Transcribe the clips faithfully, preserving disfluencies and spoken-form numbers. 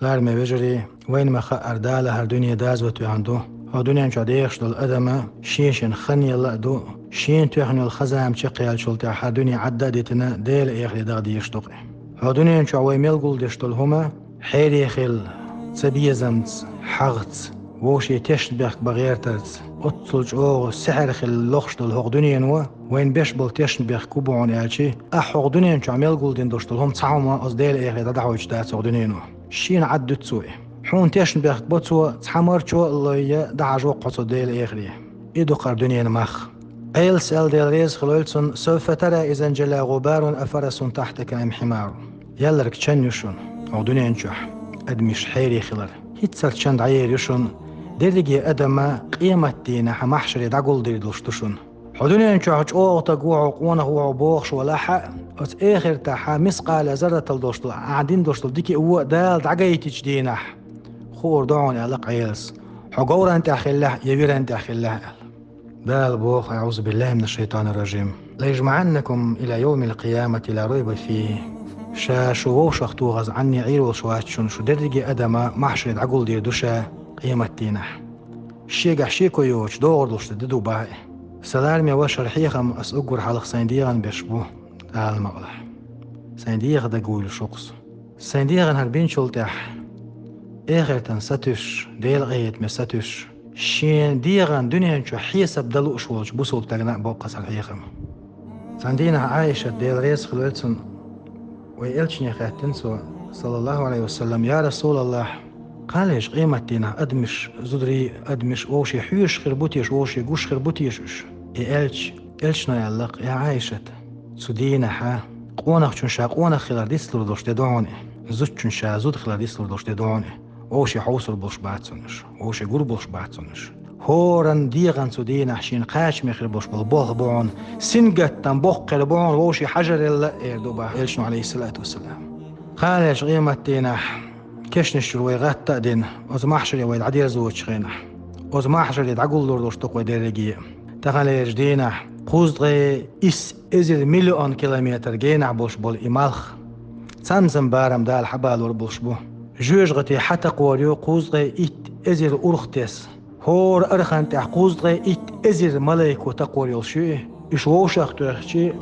Лараме вежарий, вайна ма хаара, Дала хӀара дуьне доза тоьхна ду. ХӀокху дуьнен чохь дехаш долу адам шен-шен хан елла а ду, шена тоьхна йолу хан-зама чекхъяьллачул тӀаьхьа хӀара дуьне Ӏадда а дитина, Делан эхарте даха дезаш ду-кх. ХӀокху дуьнен чохь вай мел гулдеш долу хӀума хьере хилла, цабезамца, хьагӀца, вовшийн тешнабехк бан гӀертарца, оццул чӀогӀа сехьар хилла лохуш долу хӀокху дуьнено вайна беш болу тешнабехк хӀун бу хьуна аьлча, ахь хӀокху дуьнен чохь мел гулдина долуш долу хӀума цхьа хӀума оцу Делан эхарте дӀадахьуьйтуш дац хӀокху дуьнено. Шена Ӏадда дуьту цо и. Хьуна тешнабехк бо цо, цхьа марчо а лой, дӀахьажо-кх хьо цу Делан эхаре. И ду-кх хӀара дуьненан мах. Ӏелас аьлла, Дела реза хуьлийла цунна: «Савфа тара иза нжала гӀубарун афарасун тахьтака ам хьимарун». Ялларг чан ю шуна хӀокху дуьнен чохь адамаш хьере хилар. ХӀинццалц чан дӀаер ю шуна дерриге адам къематдийнахь, махьшаре дӀагулдийр долуш ду шуна. Хьо дуьнен чохь чӀогӀа стаг ву хьо, къонах ву хьо бохуш валахь а, оцу эхартахь мискъала зарратал долуш долу, ахь дина долуш долу дика а, вон а Дала дӀагайтичу дийнахь хуур ду хьуна, аьлла-кх Ӏелас, хьо говран тӀехь хиллехь я виран тӀехь хиллехь аьлла. Дала боху: «АӀузу биллахӀи мина шшайтӀани рражим. Ла яжмаӀаннакум ила явмил къиямати ла райба фихӀ». Ша шу вовшахтохаза Ӏанне Ӏийр волуш вац шуна, шу дерриге адам махьшаре дӀагулдийр ду ша къематдийнахь. Шегахь шеко йоцуш, догӀур долуш де ду боху и. Сан лараме ваша, хӀара хьехам ас уггар хьалха сайн дегӀан беш бу, Дала мукъалахь. Сайн дегӀан дагавуьйлуш ву-кх со. Сайн дегӀан хӀара бинчул тӀаьхьа эхартан сатуьйсуш, Делан къинхетаме сатуьйсуш, шен дегӀан дуьнен чу хьесап дан лууш волчу бусалба стагана а боккху аса хьехам. Цхьана дийнахь Ӏайшат, Дела реза хуьлийла цунна, вай элчане хаьттина цо, саллаллахӀу ӀалайхӀи ва саллам: «Я РасулаллахӀ, кхана лечу къематдийнахь адамаш, зударий, адамаш вовшийн хьоьжуш хир бу теша, вовшийн гуш хир бу теша уьш?» И элча, элчано аьлла-кх: «Я Ӏайшат, цу дийнахь къонахчун ша къонах хилар дицлур долуш де ду хьуна и, зудчун ша зуда хилар дицлур долуш де ду хьуна и. Вовшийн хьовсур болуш бац цунна уьш, вовшийн гур болуш бац цунна уьш. ХӀоранна дегӀан цу дийнахь шена кхачаме хир болуш болу болх бу хьуна, сингаттам боккха хир бу хьуна вовшийн хьажаралла а», эр ду боху элчано, ӀалайхӀиссалату вассалам. Кхана лечу къематдийнахь кешнаш чуьра вай гӀатта а дина, оцу махьшаре вай дӀадерзочу хенахь, оцу махьшаре дӀагулдур долуш ду-кх вай дерриге. Таханлерчу дийнахь кхузткъе исс эзар миллион километр генахь болуш болу и малх цхьана-цхьана барам Дала хьабалор болуш бу. Жоьжахате хьатакхор ю кхузткъе итт эзар урхатесса. ХӀора архан тӀехь кхузткъе итт эзар малайко такхор йолуш ю и. Уьш вовшах а тоьхча,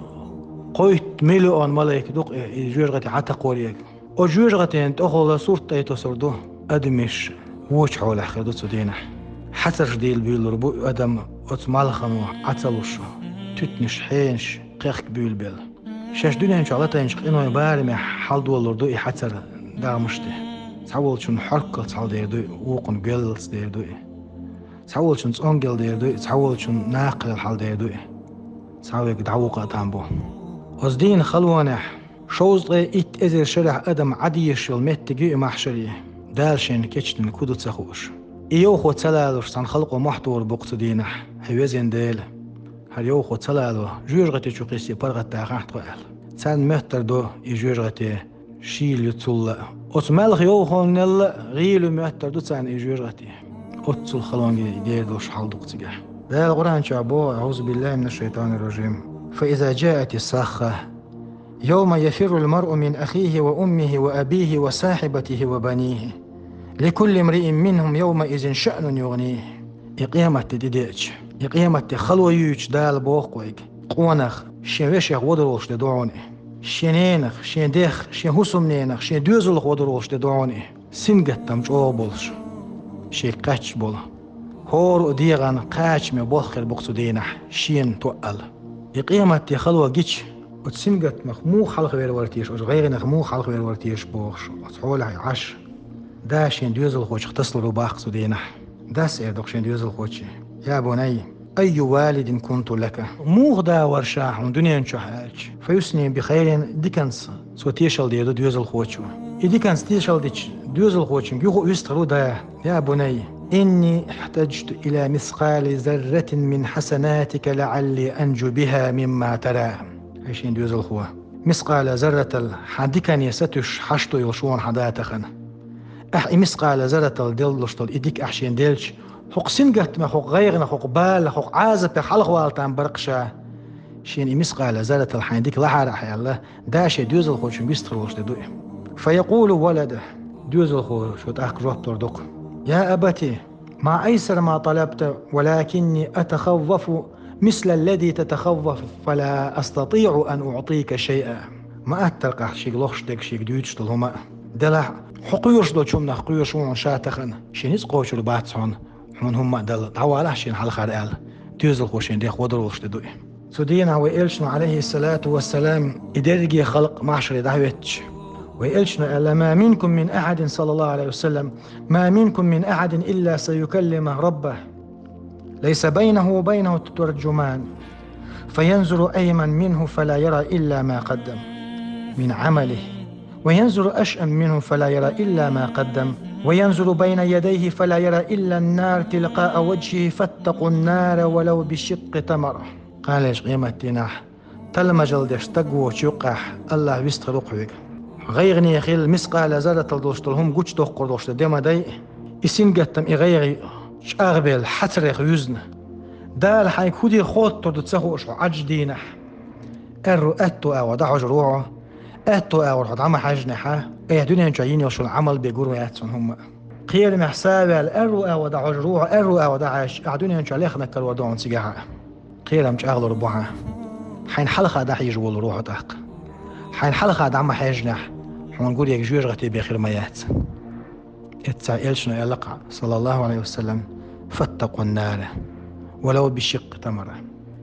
кхойтта миллион малайк ду-кх и жоьжахате хьатакхориг. Оцу жоьжахатина тӀехула сурт тӀе тосур ду адамаш, вочу хьолехь хир ду цу дийнахь. Хьацарш дийла буьйлалур бу адам оцу малхано Ӏа ца луш, туьтанаш, хьенаш кхехка буьйлабелла. Шаьш дуьнен чохь латайначу къинойн барамехь хьаладолалур ду и хьацар дагӀмаш тӀе. Цхьаволчун хьорккалц хьаладер ду и, вукхун гоьллалц дер ду и. Цхьаволчун цӀонгел дер ду и, цхьаволчун накхалел хьаладер ду и. Цхьаверг дӀавукха а там бу. Оцу дийнан халонехь, шовзткъе итт эзар шарахь адам Ӏадийша йолу меттиг ю и махьшаре, Дала шена кечдина ку ду ца хууш. И йовхо ца лалуш цхьана халкъо мохь тухур бу-кх цу дийнахь: «ХӀай везан Дела, хӀара йовхо ца лало, жоьжахати чу кхиссий паргӀатдахахьа тхо», – аьлла. Царна моьттур ду и жоьжахати шийла ю цул а. Оцу маьлхан йовхонел а гӀийла ю моьттур ду царна и жоьжахати. Оццул халонге дер долуш хьал ду-кх цигахь. Дала Къуръан чохь боху: «АӀузу биллахӀи мина шшайтӀани рражим. Фа иза жаати ссахха. Явма яфиррул маръу мин ахихи ва уммихи ва абихи ва сахьибатихи ва банихи. Ликулли мриин минхӀум явмаизин шаънун югӀнихи». И къематде тӀедеача, и къематде хало юьйцуш Дала боху-кх вайга: къонах шен вешех водур волуш де ду хьуна и. Шен ненах, шен дех, шен хӀусамненах, шен доьзалх водур волуш де ду хьуна и. Сингаттам чӀогӀа болуш, шега кхаьчча болу. ХӀора а дегӀан кхачаме болх хир бу-кх цу дийнахь шена тоъал. И къематде хало гича, оцу сингаттамах муха хьалхавер вара теша, оцу гӀайгӀанах муха хьалхавер вара теша бохуш, оцу хьолехь Ӏаш, да шен доьзалхочух тасалур ву боху-кх цу дийнахь. Дас эр ду-кх шен доьзалхочуьнга: «Я бунайя, айю валидин кунту лака». Муха да вара ша хьуна дуьнен чохь аьлча, фа юсни би хайрин, диканца цо тешалла дийр ду доьзалхочо. И диканца тешалла дича, доьзалхочуьнга юха а вистхир ву да: «Я бунайя, инни ихтажту ила мискъали зарратин мин хьасанатика лаӀалли анжу биха мимма тара». Ай шен доьзалхо, мискъала зарратал хьан дикане сатуьйсуш хьашто йолуш ву хьан да тахана. Ахь и мискъала зарратал деллалуш долу и дика ахь шена делча, хӀокху сингаттамах, хӀокху гӀайгӀанах, хӀокху балах, хӀокху Ӏазапех хьалхавала там бара-кх ша. Шена и мискъала зарратал хьайн дика лахьара ахь аьлла, да шен доьзалхочуьнга вистхир волуш де ду и. Фа якъулу валаду: Доьзалхо шо тӀаккха жоп лур ду-кх: «يا أبت، ما أيسر ما طلبت، ولكني أتخوف مثل الذي تتخوف، فلا أستطيع أن أعطيك شيئا». Ма аттара-кх ахь шийга лохуш дерг шийга дуьйцуш долу хӀума а. Делахь, хьо кхоьруш долчу хӀуманах кхоьруш ву хьуна ша тахана, шен ницкъ кхочур бац хьуна, хьуна хӀумма а дала, дӀавалахь шена хьалхара аьлла, доьзалхо шен дегӀ хьодар волуш де ду и. Цу дийнахь вай элчано, алейхиссалату вассалам, и дерриге халкъ махьшаре дӀахӀоьттича, вай элчано аьлла: «ما منكم من أحد», صلى الله عليه وسلم، «ما منكم من أحد إلا سيكلمه ربه، ليس بينه وبينه ترجمان، فينظر أيمن منه فلا يرى إلا ما قدم من عمله، وينظر أشأم منه فلا يرى إلا ما قدم، وينظر بين يديه فلا يرى إلا النار تلقاء وجهه، فاتقوا النار ولو بشق تمرة». Кхана лечу къематдийнахь талмажалла деш стаг воцучу юккъехь Аллахь вистхир ву-кх хьоьга. ГӀайгӀане хилла, мискъала зарратал долуш долу хӀума гучудоккхур долуш дан де ма дай, и сингаттам, и гӀайгӀа чӀагӀбелла, хьацарех вуьзна. Дала хьайга хӀун дийр хоттур ду ца хууш хьо Ӏаж дийнахь, аьрру аьтту агӀор дӀахьожур ву хьо, аьтту агӀор хьо дӀа ма хьаьжнехь, айхьа дуьнен чохь йина йолуш йолу Ӏамал бен гур вац цунна хӀумма. Кхерамехь са а ваьлла, аьрру агӀор дӀахьожур ву хьо, аьрру агӀор дӀахьаьжча, ахьа дуьнен чохь лехнарг карор ду хьуна цигахь а. Кхерам чӀагӀлур бу хьан. Хьайна хьалха дӀахьежа волур ву хьо тӀаккха. Хьайна хьалха дӀа ма хьаьжнехь, хьуна гург жоьжахате бен хир ма яц. Эццахь элчано аьлла-кх, саллаллаху алейхи ва саллям: «فاتقوا النار ولو بشق تمرة».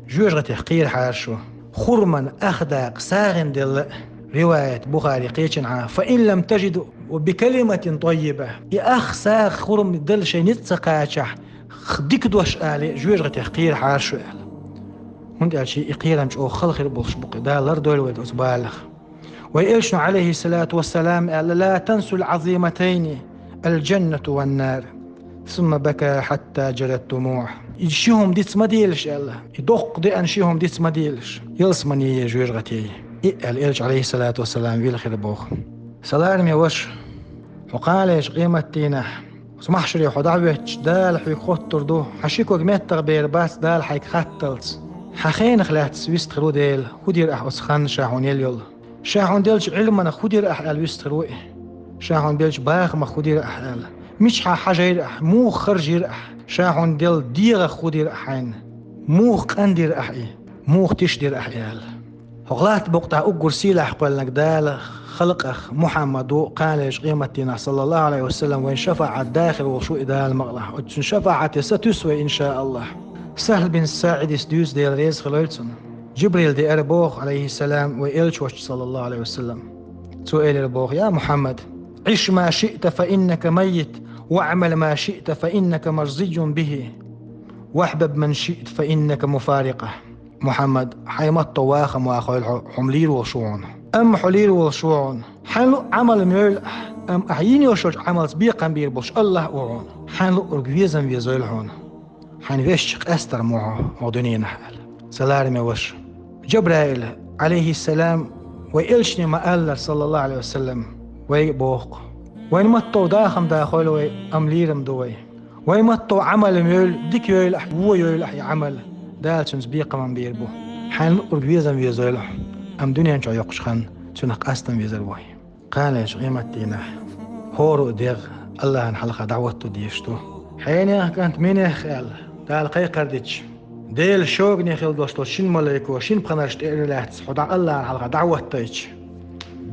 Жоьжахатех кхерахьара шу. Хурман ах дакъа сагӀина делла а, риваят Бухари кхечанхьа: «فإن لم تجدوا فبكلمة طيبة». И ах сагӀа, хурма делла шайн ницкъ ца кхачахь, х-, дика дош ала жоьжахатех кхерахьара шу аьлла. ХӀунда аьлча и кхерам чӀогӀа хала хир болуш бу-кх, Дала лардойла вай оцу баланах. Вай элчано, алейхиссалату вассалам, аьлла: «لا تنسوا العظيمتين الجنة والنار». ثم بكى حتى جرت دموعه. И ши хӀума диц ма делаш аьлла. И доккха деана ши хӀума диц ма делаш. Ялсамане а, жоьжахате а. И аьлла элча, алейхиссалату вассалам, вилхира боху. Сан лараме ваша, хьо кхана лечу къематдийнахь, оцу махьшаре хьо дӀахӀоьттича, Дала хьоьга хоттур ду, хьан ши ког меттах бер бац Дала хьайга хатталц. Хьан хенах лаьцна вистхир ву Дела, хӀун дира ахь оцу ханна ша хьуна елла йолу? Ша хьуна деллачу Ӏилманах хӀун дира ахь аьлла вистхир ву и? Ша хьуна беллачу бахамах хӀун дира ахь аьлла? Мичахьа хьажийра ахь? Муха харжийра ахь? Ша хьуна делла дегӀах хӀун дира ахь хьайна? Муха къан дира ахь и? Муха тиша дира ахь и аьлла? ХӀокху латта букъ тӀехь уггар сийлахь кхоьллинарг Дала халкъах Мухьаммад ву, кхана лечу къематдийнахь, саллаллаху алейхи ва саллям, вайн шафаӀат дахар волуш ву и Дала мукъалахь. Оцу цуьнан шафаӀате сатуьйсу вай, иншааллахь. Сахьл бин СаӀидис дуьйцу, Дела реза хуьлийла цунна. Джибрил деара боху, алейхиссалам, вай элча волчу, саллаллаху алейхи ва саллям. Цо элира боху: «Я Мухьаммад, عش ما شئت فإنك ميت، واعمل ما شئت فإنك مجزي به، واحبب من شئت فإنك مفارقه». Мухьаммад, хьайн ма-тто ваха а вахийла хьо, хьо-м лийр волуш ву хьуна. Амма хьо лийр волуш ву хьуна. Хьайн луъу Ӏамал ма йойла ахь, амма ахь йина йолуш йолчу Ӏамалца бекхам бийр болуш Аллахь ву хьуна. Хьайн луъург везам везойла хьуна. Хьайн везачух къаьстар ма ву хьо хӀокху дуьненахь аьлла. Сан лараме ваша, Джабраил, алейхиссалам, вай элчане ма-аллара, саллаллаху алейхи ва саллям, вайга а боху-кх. Вайна ма-тто дахам дахийла вай, амма лийр-м ду вай. Вай ма-тто Ӏамал-м йойла, дика йойла ахь, вон йойла ахь и Ӏамал, Дала цуьнца бекхам-м бийр бу. Хьайн луъург везам везойла хьо, амма дуьнен чохь йоккхучу ханна цуьнах къастам везар ву хьо. Кхана лечу къематдийнахь хӀора а дегӀ Аллахьан хьалха дӀахӀотто дезаш ду. Хьенех, кӀант, минех аьлла, Дала кхайкхар дича, Делан шогане хилла долуш долчу шина малайко шина пхьарш тӀе а лаьцна, хьо дӀа Аллахьан хьалха дӀахӀоттийча,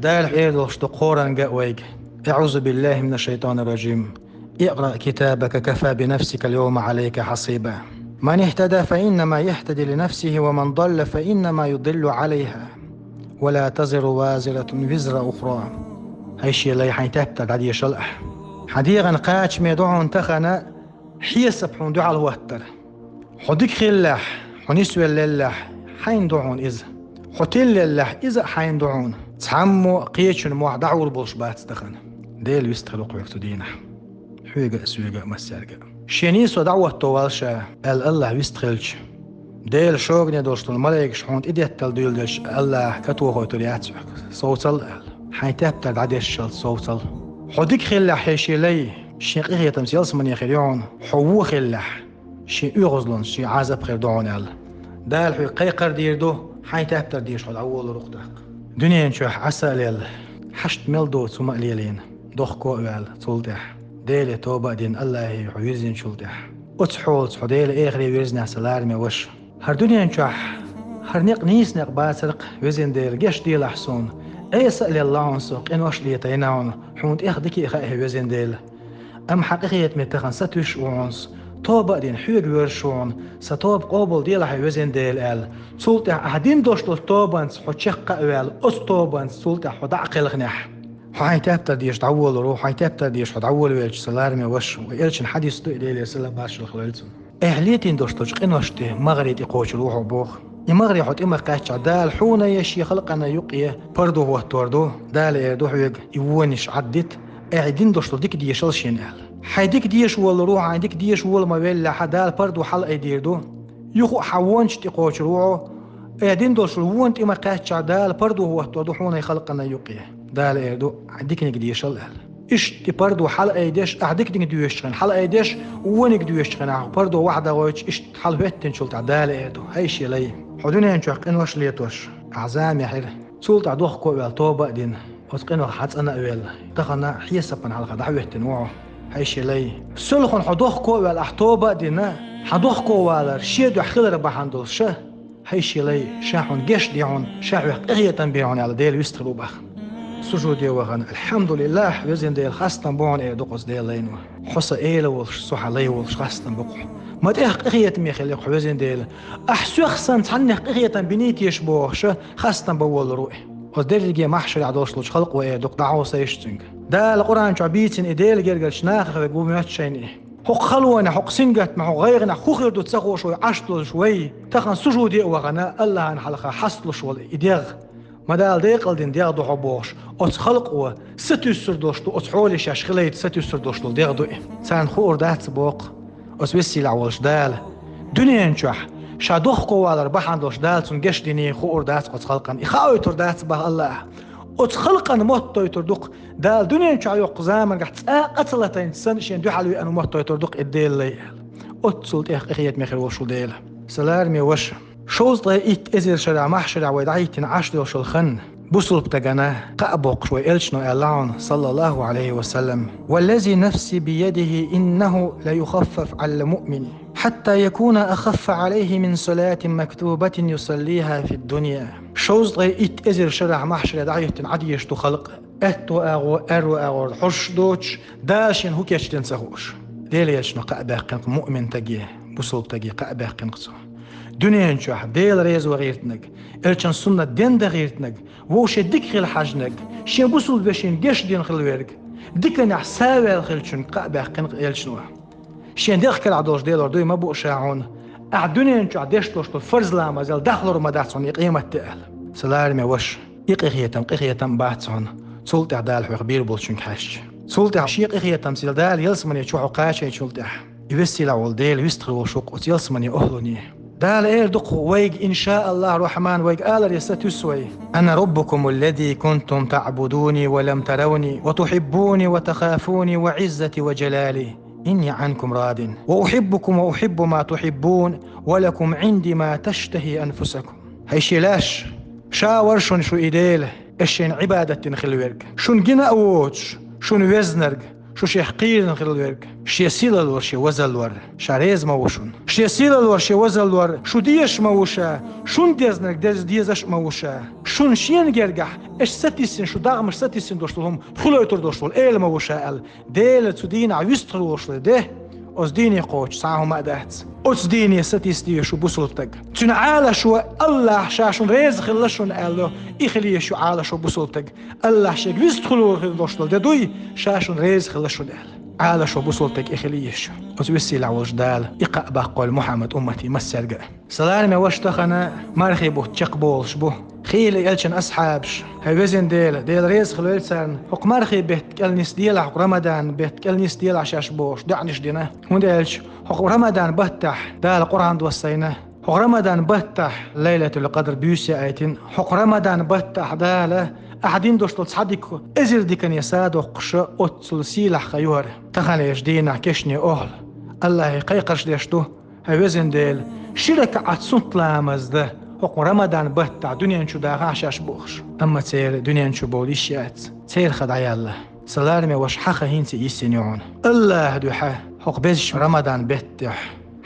Дала эр долуш ду Къуръан ган а вайга: «أعوذ بالله من الشيطان الرجيم. اقرأ كتابك كفى بنفسك اليوم عليك حسيبا. من اهتدى فإنما يهتدي لنفسه ومن ضل فإنما يضل عليها. ولا تزر وازرة وزر أخرى». Хьай шен лай, хьайн тептар дӀадешал ахь. Хьан дегӀан кхачаме ду хьуна тахана хьесап хьуна дуьхьал хӀоттар. Хьо дика хиллехь, хьо нисвелла леллехь, хьайна ду хьуна иза. Хьо тилла леллехь, иза а хьайна ду хьуна. Цхьаммо а кхечун мохь дӀахьур болуш бац тахана. Дела вистхир ву-кх хьоьга цу дийнахь. Хьоьга а, соьга а, массаьрга а. Шен нийсо дӀахӀотто валла ша, аьлла Аллахь вистхилча, Делан шогане долуш долу малайкаш хьуна тӀедеттал дуьйладелча, Аллахь катохуьйтур яц хьоьга, совцал аьлла. Хьайн тептар дӀадешшалц совцал. Хьо дика хиллехь, хьай шен лай, шен къинхетамца ялсамане хир ю хьуна. Хьо вон хиллехь, шен оьгӀазлонца шен Ӏазап хир ду хьуна аьлла. Дала хьоьга кхайкхар дийр ду, хьайн тептар дийша хьо дӀаволалур ву-кх тӀаккха. Дуьнен чохь Ӏаса а лелла, хьашт мел доцу хӀума а лелийна, дохко а ваьлла цул тӀехьа, Деле тоба а дина, Аллахье хьо вирзинчул тӀехьа. Оцу хьолаца хьо Делан эхарте вирзинехь, сан лараме ваша. ХӀара дуьнен чохь хӀара некъ нийса некъ бацара-кх, везан Дела, гечделахь суна. Ӏеса а лелла хьуна со, къинош а летийна хьуна, хьуна тӀех дика а хаьа, везан Дела. Амма хьан къинхетаме тахана сатуьйсуш а ву хьуна со, тоба а дина, хьоьга воьрзуш ву хьуна, сан тоба къобалделахь, везан Дела, аьлла. Цул тӀехьа ахь дина долуш долчу тобанца хьо чекх а ваьлла, оцу тобанца цул тӀехьа хьо дӀа а кхелхинехь, хьо хьайн тептар дезаш дӀаволалур ву, хьайн тептар дезаш хьо дӀаволавелча, сан лараме ваша, вайн элчан хьадис ду и, Делера салам-маршалла хуьлда цунна. Ахь летийна долуш долчу къиношна тӀе магӀаре тӀекхочур ву хьо боху. И магӀаре хьо тӀе ма кхаьччахь, Дала хьуна я шен халкъана юкъе пардо хӀоттор ду, Дала эр ду хьоьга, и вонаш Ӏаддита, ахь дина долуш долу дика дешал шена аьлла. Хьайн дика деша волалур ву, хьайн дика деша вола ма веллехь, Дала пардо хьалаайдийр ду. Юха а хьан вонаш тӀекхочур ву хьо, ахь дина долуш вон тӀе ма кхаьччахь, Дала пардо хӀоттор ду хьуна халкъана юкъе. Дала эр ду, хьайн диканиг дешал аьлла. Иштта и пардо хьалаайдеш, ахь диканиг доьшучу хенахь хьалаайдеш, вониг доьшучу хенахь пардо вахьа дӀагӀойтуш, иштта хьалахӀоьттинчул тӀехьа Дала эр ду: хӀай шен лай, хьо дуьнен чохь къинош летош, ахь зама яхьира. Цул тӀехьа дохко а ваьлла, тоба а дина, оцу къинойх хьан цӀана а велла, тахана хьесапана хьалха дӀахӀоьттина ву хьо, хӀай шен лай. Селхана хьо дохко а ваьлла, ахь тоба а дина, хьан дохко валар шен дуьхьа хилар бахьана долуш, хӀай шен лай, ша хьуна геч де хьуна, ша хьох къинхетам бе хьуна аьлла, Дела вистхир ву боху. Сужуде вахана, «Алхьамдулиллахь, везан Дела, хастам бу хьуна», эр ду-кх оцу Делан лайно. Хьо сан эла волуш, со хьан лай волуш хастам бу-кх хьуна. Ма тӀех къинхетаме хила-кх хьо, везан Дела. Ахь соьх санна цхьаннех къинхетам биний теша бохуш, хастам бан волалур ву и. Оцу дерриге махьшарехь долуш долчу халкъо эр ду-кх, дӀахьовсийша цуьнга. Дала Къуръан чохь бийцина и Делан гергарчу нахах верг ву моьтту шайна и. ХӀокху халонехь, хӀокху сингаттамехь, хӀокху гӀайгӀанехь хӀун хир ду ца хууш вай Ӏаш долуш вай, тахана сужуде а вахана, Аллахьана хьалха хьасталуш волу и дегӀ. Ма Дала декъала дина дегӀ ду хьо бохуш, оцу халкъо сатуьйсур долуш ду, оцу хьоле шаьш хилийта сатуьйсур долуш долу дегӀ ду и. Царна хуур дац боху оцу веза-сийлахь волчу Дала. Дуьнен чохь ша дохко валар бахьана долуш Дала цунна геч диний хуур дац оцу халкъана. И хаойтур дац боху Аллахьа. Оцу халкъана моттойтур ду-кх, Дала дуьнен чохь йоккху заманахь цкъа а ца латийначу санна шена дуьхьал веана моттойтур ду-кх и Делан лай аьлла. Оццул тӀех къинхетаме хир волуш ву Дела. Сан лараме ваша, шовзткъе итт эзар шарахь махьшарехь вай дӀахӀиттина Ӏаш долуш йолу хан, бусалба стагана кхаъ боккхуш вайн элчано аьлла хьуна, саллаллаху Ӏалайхи ва саллам: «Валлази нафси биядихи, иннаху лаюхаффафу Ӏалал муъмини, хьатта якуна ахаффа Ӏалайхи мин салатин мактубатин юсаллиха фид дунья». Шовзткъе итт эзар шарахь махьшарехь дӀахӀиттина Ӏадъеш ду халкъ, аьтту агӀор, аьрру агӀор хьожуш доцуш, Дала шена хӀун кечдина ца хууш. Делан элчано кхаъ баьккхина-кх муъминтаге, бусалбатаге кхаъ баьккхина-кх цо. Дуьнен чохь Дела реза ван гӀиртинарг, элчан суннат дендан гӀиртинарг, вовшийн дика хила хьажнарг, шен бусалба вешина геч дина хила верг, диканехь саваьлла хилчуьнга кхаъ баьккхина-кх элчано. Шен дегӀ карахь долуш Делора дуй ма буу ша хьуна, ахь дуьнен чохь деш долуш долу фарз ламазал дахлур ма дац хьуна и къематде аьлла. Сан лараме ваша, и къинхетам къинхетам а бац хьуна, цул тӀаьхьа Дала хьох бийр болчуьнга хьаьжча. Цул тӀаьхьа шен къинхетамца Дала ялсамане чу хьо кхачийначул тӀаьхьа, и веза-сийлахь волу Дела вистхир волуш ву-кх оцу ялсамане охӀлуне. Дала эр ду-кх вайга, иншааллахь, Рахьман вайга аларе сатуьйсу вай: «Ана раббукумул лази кунтум таъбудуни ва лам таравни, ва тухиббуни ва тахафуни ва Ӏиззати ва жалали. Инни Ӏанкум радин. Ва ухиббукум ва ухиббу ма тухиббун, ва лакум Ӏинди ма таштахи анфусакум». ХӀай шен лайш, ша вара шуна шу и Дела, аш шайна Ӏибадат дина хила верг, шуна гина а воцуш, шуна везнарг, шу шех кхийрина хила верг, шен сийлаллора, шен вазаллора, ша реза ма ву шуна. Шен сийлаллора, шен вазаллора, шу дезаш ма ву ша, шуна дезнарг дез-, дезаш а ма ву ша. Шуна шена гергахь, аш сатийсина, шу догӀмаш сатийсина долуш долу хӀума хуьлуьйтур долуш долу эла ма ву ша аьлла, Дела цу дийнахь вистхир волуш вай де, оцу дийне кхочуш цхьа а хӀума а дац. Оцу дийне сатийса деза шу бусалба стаг. Цуьнан Ӏалашо Аллахь ша шуна реза хилла шуна аьлла, и хила еза шу Ӏалашо бусалба стаг. Аллахь шега вистхир волуш хила долуш долу де дуй, ша шуна реза хилла шуна аьлла. Ӏалашо бусалба стаг и хила еза шу. Оцу веза-сийлахь волчу Дала и кхаъ баккхийла Мухьаммад умматан массаьрга а. Сан лараме ваша, тахана мархийн бутт чекхболуш бу. Хийла элчан асхьабаш: «ХӀай везан Дела, Дела реза хилойла царна, хӀокху мархийн бетта кӀел нисделахь, хӀокху Рамадан бетта кӀел нисделахь шаьш», — бохуш, доӀанаш дина. ХӀунда аьлча хӀокху Рамадан баттахь Дала Къуръан доссийна. ХӀокху Рамадан баттахь Лайлатул-Къадр буьйса яийтина. ХӀокху Рамадан баттахь Дала ахь дина долуш долу цхьа дика эзар дикане садоккхуш, оццул сийлахь хан ю хӀара. Таханлерчу дийнахь кешне охьла Аллахье кхайкхарш деш ду. ХӀай везан Дела, ши ракаӀат суннат ламаз дан хӀокху Рамадан баттахь дуьнен чу дахахь шаьш бохуш. Амма церан дуьнен чу бовла йиш яц. Церан хан дӀаяьлла. Са лараме ваша, хьаха хӀинца йиссина ю хьуна. АллахӀа дуьхьа, хӀокху безачу Рамадан беттехь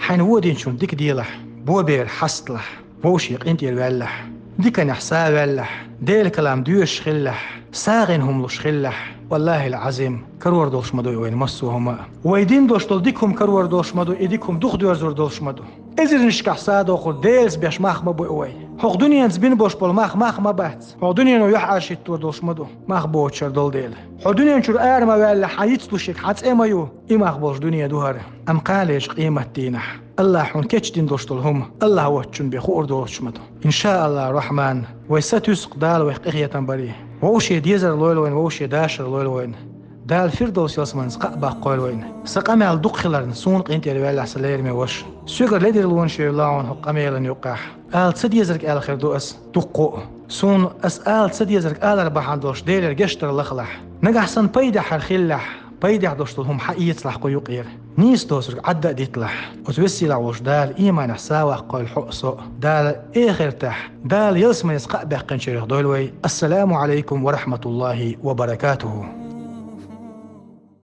хьайна вон динчунна дика делахь, бобер хьасталахь, вовше къинтӀера ваьллахь, диканехь са ваьллахь, Делан калам доьшуш хилалахь, сагӀина хӀума луш хилалахь. ВаллахӀил-Ӏазим, карор долуш ма ду и вайна массо а хӀума а. Вай дина долуш долу дика хӀума карор долуш ма ду, и дика хӀума духадоьрзур долуш ма ду. Эзарнашкахь са дохур Делаца беш мах ма бу и вай. ХӀокху дуьненца бина болуш болу мах мах ма бац. ХӀокху дуьнено юьхьӀаьржа хӀиттор долуш ма ду, мах боцуш долу дела. ХӀокху дуьнен чуьра ара ма ваьлла, хьан йицлушъерг хьан цӀе ма ю, и мах болуш дуьне ду хӀара. Амма кхана лечу къематдийнахь АллахӀа хьуна кечдина долуш долу хӀума АллахӀ воцчунна бен хуур доцуш ма ду. ИншааллахӀ, Рахьман, вай сатуьйсу-кх Дала вайх къинхетам баре. Вовше дезар лойла вайна, вовше дашар лойла вайна. Дала Фирдовс ялсаманица кхаъ баккхойла вайна. Сан къамел дукха хиларна, суна къинтӀера ваьллахь, сан лераме ваша. Соьгара ледарлонаш йойла хьуна хӀокху къамелан юккъехь. Ала ца дезарг аьлла хир ду ас дуккха а. Суна ас ала ца дезарг алар бахьана долуш Делера гечдар лахалахь. Нагахь санна пайдехь хӀара хилалахь, пайдехь долуш долу хӀума хьаэцалахь кху юкъера. Нийса доцург Ӏадда а диталахь. Оцу везачу Сийлахь волчу Дала ийманехь са ваккхойла хьо а, со а. Дала эхартахь, Дала ялсаманица кхаъ баьккхинчарах дойла вай. Ассаламу Ӏалайкум ва рахьматуллахӀи ва баракатухӀу.